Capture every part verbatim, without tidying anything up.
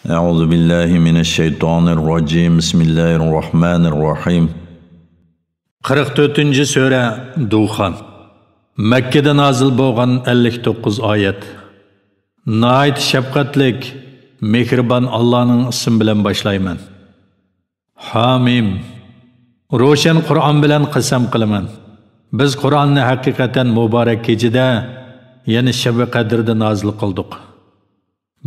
أعوذ بالله من الشيطان الرجيم. بسم الله الرحمن الرحيم. قىرىق تۆتىنچى سۈرە، دۇخان. مەككىدە نازىل بولغان ئەللىك توققۇز ئايەت. ناھايىتى شەپقەتلىك، مېھرىبان ئاللانىڭ ئىسمى بىلەن باشلايمەن. ھامىم. روشەن قۇرئان بىلەن قەسەم قىلىمەن. بىز قۇرئاننى ھەقىقەتەن مۇبارەك كېچىدە، يەنى شەبى قەدىردە نازىل قىلدۇق.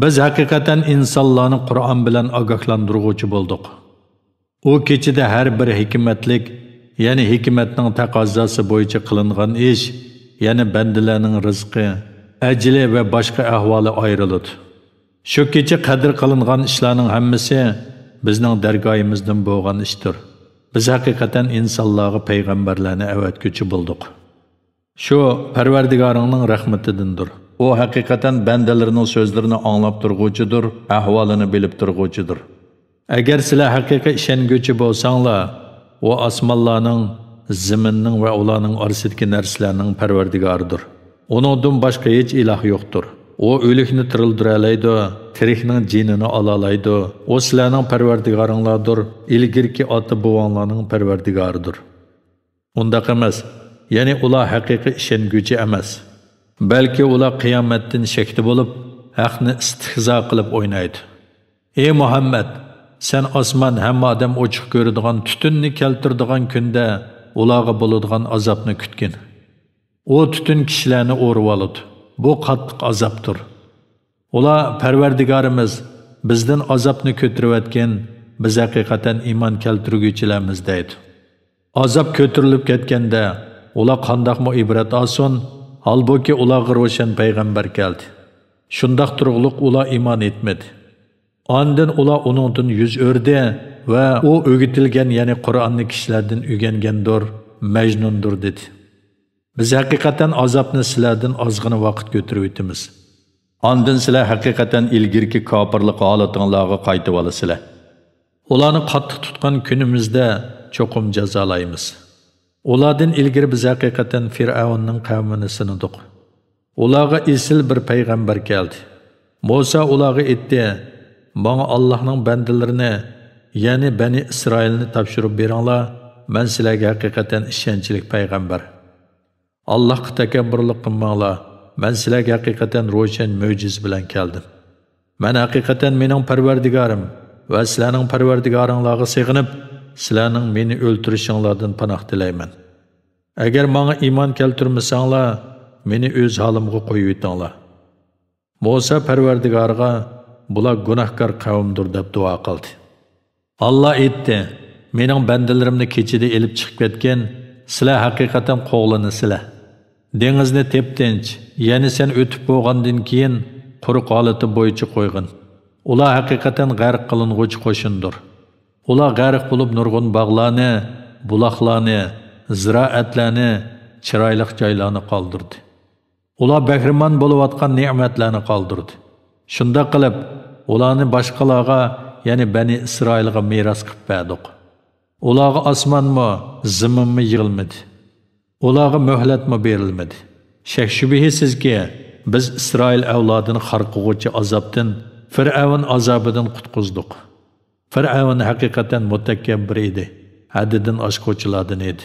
بىز ھەقىقەتەن ئىنسانلارنى قۇرئان بىلەن ئاگاھلاندۇرغۇچى بولدۇق. ئۇ كېچىدە ھەر بىر ھېكمەتلىك، يەنى ھېكمەتنىڭ تەقەززاسى بويىچە قىلىنغان ئىش، يەنى بەندىلەرنىڭ رىزقى، ئەجىلى ۋە باشقا ئەھۋالى ئايرىلىدۇ. شۇ كېچە قەدىر قىلىنغان ئىشلارنىڭ ھەممىسى بىزنىڭ دەرگاھىمىزدىن بولغان ئىشتۇر. بىز ھەقىقەتەن ئىنسانلارغا پەيغەمبەرلەرنى ئەۋەتكۈچى بولدۇق. شۇ پەرۋەردىگارىڭنىڭ رەھمىتىدىندۇر. ئۇ ھەقىقەتەن بەندىلىرىنىڭ سۆزلىرىنى ئاڭلاپ تۇرغۇچىدۇر، ئەھۋالىنى بىلىپ تۇرغۇچىدۇر. ئەگەر سىلەر ھەقىقىي ئىشەنگۈچى بولساڭلار، ئۇ ئاسمانلارنىڭ، زېمىننىڭ ۋە ئۇلارنىڭ ئارىسىدىكى نەرسىلەرنىڭ پەرۋەردىگارىدۇر. ئۇنىڭدىن باشقا ھېچ ئىلاھ يوقتۇر. ئۇ ئۆلۈكنى تىرىلدۈرەلەيدۇ، تىرىكنىڭ جېنىنى ئالالايدۇ. ئۇ سىلەرنىڭ پەرۋەردىگارىڭلاردۇر، ئىلگىرىكى ئاتا-بوۋاڭلارنىڭ پەرۋەردىگارىدۇر. ئۇنداق ئەمەس، يەنى ئۇلار ھەقىقىي ئىشەنگۈچى ئەمەس. بەلكى ئۇلار قىيامەتتىن شەكتە بولۇپ، ھەقنى ئىستىھزا قىلىپ ئوينايدۇ. ئى مۇھەممەد، سەن ئاسمان ھەممە ئادەم ئوچۇق كۆرىدىغان تۈتۈننى كەلتۈرىدىغان كۈندە ئۇلارغا بولىدىغان ئازابنى كۈتكىن. ئۇ تۈتۈن كىشىلەرنى ئورىۋالىدۇ. بۇ قاتتىق ئازابتۇر. ئۇلار، پەرۋەردىگارىمىز، بىزدىن ئازابنى كۆتۈرۈۋەتكىن، بىز ھەقىقەتەن ئىمان كەلتۈرگۈچىلەرمىز، دەيدۇ. ئازاب كۆتۈرۈلۈپ كەتكەندە، ئۇلار قانداقمۇ ئىبرەت ئالسۇن؟ ھالبۇكى، ئۇلارغا روشەن پەيغەمبەر كەلدى. شۇنداق تۇرۇقلۇق ئۇلار ئىمان ئېيتمىدى. ئاندىن ئۇلار ئۇنىڭدىن يۈز ئۆردى ۋە ئۇ ئۆگىتىلگەن، يەنى قۇرئاننى كىشىلەردىن ئۆگەنگەندۇر، مەجنۇندۇر، دېدى. بىز ھەقىقەتەن ئازابنى سىلەردىن ئازغىنە ۋاقىت كۆتۈرۈۋېتىمىز. ئاندىن سىلەر ھەقىقەتەن ئىلگىرىكى كاپىرلىق ھالىتىڭلارغا قايتىۋالىسىلەر. ئۇلارنى قاتتىق تۇتقان كۈنىمىزدە چوقۇم جازالايمىز. ئۇلاردىن ئىلگىرى بىز ھەقىقەتەن فىرئەۋننىڭ قەۋمىنى سىنىدۇق. ئۇلارغا ئېسىل بىر پەيغەمبەر كەلدى. مۇسا ئۇلارغا ئېيتتى، ماڭا ئاللاھنىڭ بەندىلىرىنى، يەنى بەنى ئىسرائىلنى تاپشۇرۇپ بېرىڭلار، مەن سىلەرگە ھەقىقەتەن ئىشەنچلىك پەيغەمبەر. ئاللاھقا تەكەببۇرلۇق قىلماڭلار، مەن سىلەرگە ھەقىقەتەن روشەن مۆجىزە بىلەن كەلدىم. مەن ھەقىقەتەن مېنىڭ پەرۋەردىگارىم ۋە سىلەرنىڭ پەرۋەردىگارىڭلارغا سېغىنىپ، سىلەرنىڭ مېنى ئۆلتۈرۈشۈڭلاردىن پاناھ تىلەيمەن. ئەگەر ماڭا ئىمان كەلتۈرمىسەڭلار، مېنى ئۆز ھالىمغا قويۇۋېتىڭلار. مۇسا پەرۋەردىگارىغا، بۇلار گۇناھكار قەۋمدۇر، دەپ دۇئا قىلدى. ئاللا ئېيتتى، مېنىڭ بەندىلىرىمنى كېچىدە ئېلىپ چىقىپ كەتكىن، سىلەر ھەقىقەتەن قوغلىنىسىلەر. دېڭىزنى تېپتىنچ، يەنى سەن ئۆتۈپ بولغاندىن كېيىن قۇرۇق ھالىتى بويىچە قويغىن. ئۇلار ھەقىقەتەن غەرق قىلىنغۇچى قوشۇندۇر. ئۇلار غەرق بولۇپ نۇرغۇن باغلارنى، بۇلاقلارنى، زىرائەتلەرنى، چىرايلىق جايلارنى قالدۇردى. ئۇلار بەھرىمەن بولۇۋاتقان نېمەتلەرنى قالدۇردى. شۇنداق قىلىپ، ئۇلارنى باشقىلارغا، يەنى بەنى ئىسرائىلغا مىراس قىلىپ بەردۇق. ئۇلارغا ئاسمانمۇ، زېمىنمۇ يىغىلمىدى. ئۇلارغا مۆھلەتمۇ بېرىلمىدى. شەك-شۈبھىسىزكى، بىز ئىسرائىل ئەۋلادىنى خار قىلغۇچى ئازابتىن، فىرئەۋن ئازابىدىن قۇتقۇزدۇق. فىرئەۋن ھەقىقەتەن مۇتەكەببىر ئىدى، ھەددىدىن ئاشقۇچىلاردىن ئىدى.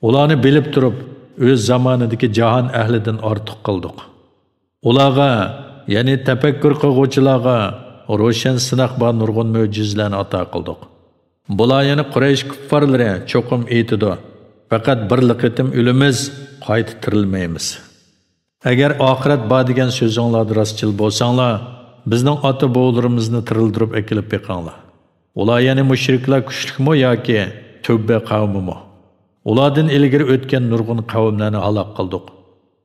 ئۇلارنى بىلىپ تۇرۇپ، ئۆز زامانىدىكى جاھان ئەھلىدىن ئارتۇق قىلدۇق. ئۇلارغا، يەنى تەپەككۇر قىلغۇچىلارغا روشەن سىناق بار نۇرغۇن مۆجىزىلەرنى ئاتا قىلدۇق. بۇلار، يەنى قۇرەيش كۇپپارلىرى، چوقۇم ئېيتىدۇ، پەقەت بىرلا قېتىم ئۆلىمىز، قايتا تىرىلمەيمىز. ئەگەر ئاخىرەت بار دېگەن سۆزۈڭلاردا راستچىل بولساڭلار، بىزنىڭ ئاتا-بوۋىلىرىمىزنى تىرىلدۈرۈپ ئەكېلىپ بېقىڭلار. ئۇلار، يەنى مۇشرىكلار، كۈچلۈكمۇ ياكى تۆبە قەۋمىمۇ؟ ئۇلاردىن ئىلگىرى ئۆتكەن نۇرغۇن قەۋملەرنى ھالاك قىلدۇق،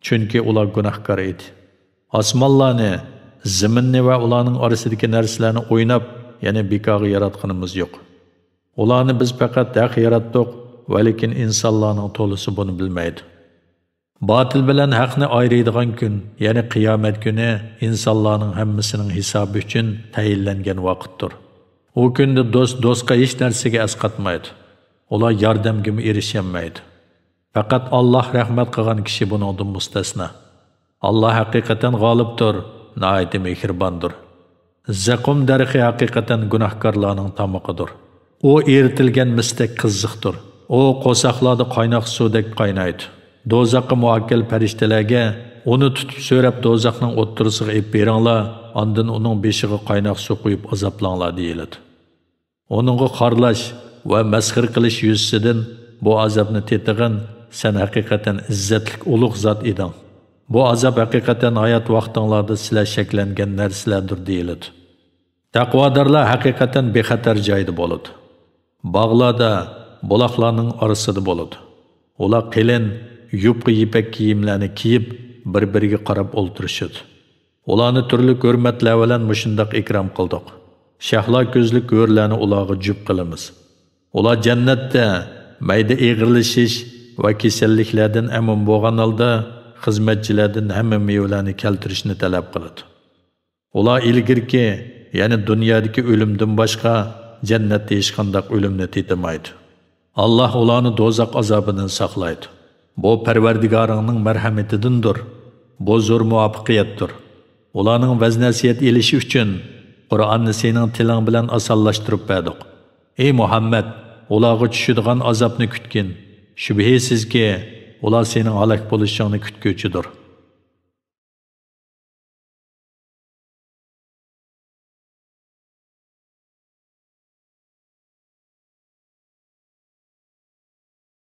چۈنكى ئۇلار گۇناھكار ئىدى. ئاسمانلارنى، زېمىننى ۋە ئۇلارنىڭ ئارىسىدىكى نەرسىلەرنى ئويناپ، يەنى بىكارغا ياراتقىنىمىز يوق. ئۇلارنى بىز پەقەت ھەق ياراتتۇق، ۋەلىكىن ئىنسانلارنىڭ تولىسى بۇنى بىلمەيدۇ. باتىل بىلەن ھەقنى ئايرىيدىغان كۈن، يەنى قىيامەت كۈنى ئىنسانلارنىڭ ھەممىسىنىڭ ھېسابى ئۈچۈن تەيىنلەنگەن ۋاقىتتۇر. ئۇ كۈندە دوست دوستقا ھېچ نەرسىگە ئەسقاتمايدۇ. ئۇلار ياردەمگىمۇ ئېرىشەلمەيدۇ. پەقەت ئاللاھ رەھمەت قىلغان كىشى بۇنىڭدىن مۇستەسنا. ئاللاھ ھەقىقەتەن غالىبتۇر، ناھايىتى مېھرىباندۇر. زەقۇم دەرىخى ھەقىقەتەن گۇناھكارلارنىڭ تامىقىدۇر. ئۇ ئېرىتىلگەن مىستەك قىزىقتۇر. ئۇ قورساقلاردا قايناق سۇدەك قاينايدۇ. دوزاخقا مۇئەككەل پەرىشتىلەرگە، ئۇنى تۇتۇپ سۆرەپ دوزاخنىڭ ئوتتۇرىسىغا ئېلىپ بېرىڭلار، ئاندىن ئۇنىڭ بېشىغا قايناق سۇ قۇيۇپ ئازابلاڭلار، دېيىلىدۇ. ئۇنىڭغا خارلاش ۋە مەسخىرە قىلىش يۈزىسىدىن بۇ ئازابنى تېتىغىن، سەن ھەقىقەتەن ئىززەتلىك ئۇلۇغ زات ئىدىڭ. بۇ ئازاب ھەقىقەتەن ھايات ۋاقتىڭلاردا سىلەر شەكلەنگەن نەرسىلەردۇر، دېيىلىدۇ. تەقۋادارلار ھەقىقەتەن بىخەتەر جايدا بولىدۇ. باغلاردا، بۇلاقلارنىڭ ئارىسىدا بولىدۇ. ئۇلار قېلىن، يۇپقا يىپەك كىيىملەرنى كىيىپ، بىر-بىرىگە قاراپ ئولتۇرۇشىدۇ. ئۇلارنى تۈرلۈك ھۆرمەتلەر بىلەن مۇشۇنداق ئىكرام قىلدۇق. شەھلا كۆزلۈك ھۆرلەرنى ئۇلارغا جۈپ قىلىمىز. ئۇلار جەننەتتە مەيدە ئېغىرلىشىش ۋە كېسەللىكلەردىن ئەمىن بولغان ھالدا خىزمەتچىلەردىن ھەممە مېۋىلەرنى كەلتۈرۈشنى تەلەپ قىلىدۇ. ئۇلار ئىلگىرىكى، يەنى دۇنيادىكى ئۆلۈمدىن باشقا جەننەتتە ھېچقانداق ئۆلۈمنى تېتىمايدۇ. ئاللاھ ئۇلارنى دوزاخ ئازابىدىن ساقلايدۇ. بۇ پەرۋەردىگارىڭنىڭ مەرھەمىتىدىندۇر. بۇ زور مۇۋەپپەقىيەتتۇر. ئۇلارنىڭ ۋەز-نەسىھەت ئېلىشى ئۈچۈن قۇرئاننى سېنىڭ تىلىڭ بىلەن ئاسانلاشتۇرۇپ بەردۇق. ئەي مۇھەممەد، ئۇلارغا چۈشىدىغان ئازابنى كۈتكىن. شۈبھىسىزكى، ئۇلار سېنىڭ ھالاك بولۇشۇڭنى كۈتكۈچىدۇر.